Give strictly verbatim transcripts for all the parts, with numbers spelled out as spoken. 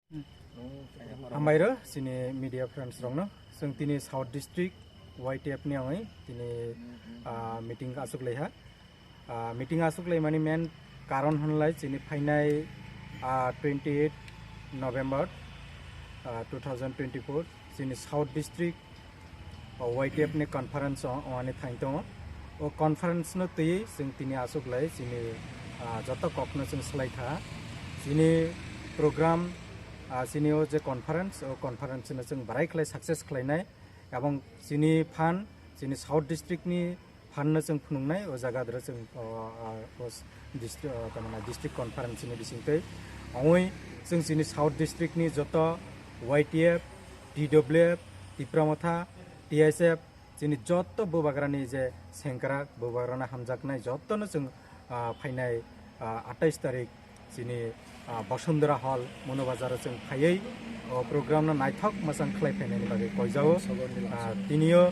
Hambairo chini media friends rokno, chwng tini South District Y T F ni wngwi tini, ah, meeting aswk laiha. Ah, meeting aswk laimani main karon hwnlai chini phainai, ah, twenty eight November, ah, two thousand twenty four chini South District o Y T F ni conference o, o ani thain tongo. O conference no twiwi chwng tini aswk lai chini, ah, joto kok no chwng swlai kha. Chini program, ah, chini o je conference, o conference no chwng barai khlai success khlainai. Ebong chini phan, chini South District ni phan no chwng phunuknai, o jaga dra chwng, o, o, o dist-, o, tamani district conference ni bisingtwi. Ongwi chwng chini South District ni joto Y T F, T W F, Tipra Motha, T S F, chini joto bubagrani je sengkrak, bubagrano hamjaknai jotono chwng, ah, phainai, ah, atais tarik chini, ah, Bosundhara Hall, Monu Bazar o chwng phaiwi o program no naithok mwchang khlai phainani bagwi koijao. Ah, tinio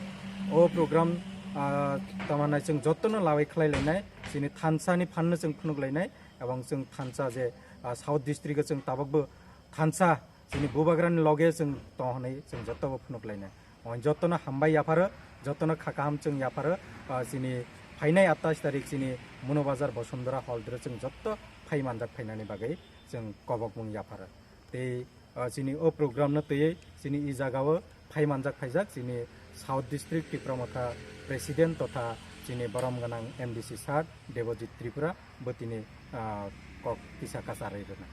o program, ah, tamani chwng jotono lawi khlai lainai, chini thansa ni phan no chwng phunuk lainai, ebong chwng thansa je, ah, South District o chwng tabok bo thansa chini bubagrani loge chwng tong hwnwi chwng joto bo phunuk lainai. Ang jotono hambai yapharo, jotono kha kaham chwng yapharo, ah, chini phainai atais tarik chini Monu Bazar Bosundhara Hall dro chwng joto phai manjak phainani bagwi chwng kobokmung yapharo. Tei, ah, chini o program no twiwi chini i jagao phai manjak phaijak chini South District Tipra Motha President totha chini borom gwnang M D C sir Debojit Tripura bo tini, ah, kok kisa kacharwi rwna.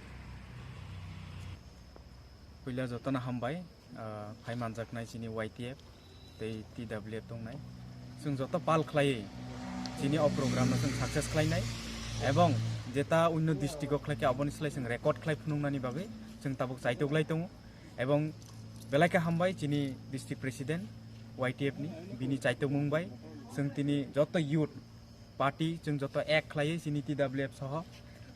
Puila jotono hambai, ah, phai manjaknai chini Y T F tei T W F tongnai. Chwng joto pal khlaiwi chini o program no chwng success khlainai, ebong jeta onno district o khlaikhe aboni slai chwng record khlai phunuknani bagwi chwng tabuk chaitok lai tongo. Ebong belai khe hambai chini district president Y T F ni, bini chaitokmung bai chwng tini joto youth party chwng joto ek khlaiwi chini T W F soho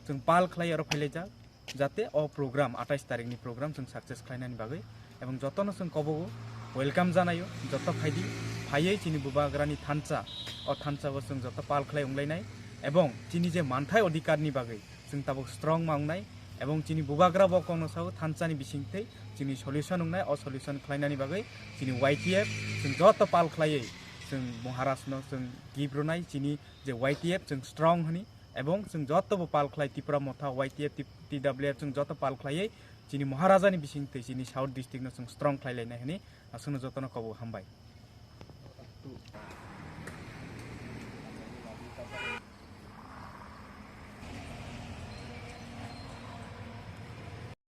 chwng pal khlai oro phailaijak, jate o program atais tarikni program chwng success khlainani bagwi, ebong jotono chwng kobogo welcome janaio, joto phaidi, phaiwi chini bubagrani thansa, o thansao chwng joto pal khlai wnglainai, ebong chini je manthai odhikarni bagwi chwng tabuk strong ma wngnai, ebong chini bubagra bo kokno sao thansani bisingtwi chini solution wngnai, o solution khlainani bagwi chini Y T F chwng joto pal khlaiwi chwng Maharajno chwng gift rwnai, chini je Y T F chwng strong hwnwi, ebong chwng joto bo pal khlai Tipra Motha, Y T F, T-, T W F chwng joto pal khlaiwi chini Maharajani bisingtwi chini South District no chwng strong khlai lainai hwnwi aswkno jotono kobo hambai.